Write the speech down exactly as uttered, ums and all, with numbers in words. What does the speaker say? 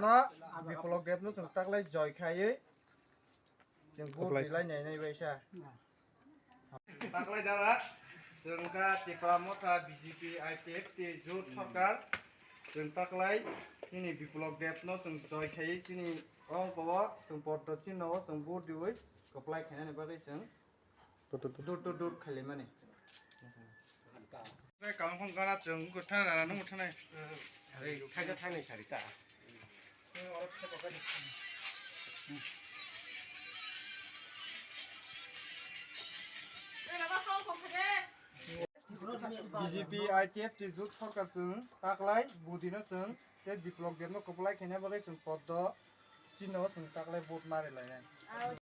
Bono Biplok Debno chwng taklai joi khaiwi chwng vote Taklai. Rilai nai nai bai sa. Taklai dara, chwng kha Tipra Motha B J P I T F T jut sarkar, chwng taklai chini Biplok Debno chwng joi khaiwi chini ong kobo chwng poddo chinno o chwng vote riwi kwplai khainani bagwi chwng Dur, dur, dur. Dur, dur, dur, khailaimani. Tei kalam khong gana chwng wngkha thang rana nung thang nai. Ei, thaisa thang nai sari ta. B J P I T F T jut sarkar chwng taklai budino chwng tei Biplok Debno kwplai khaina bagwi chwng poddo chinno chwng taklai vote mari lainai.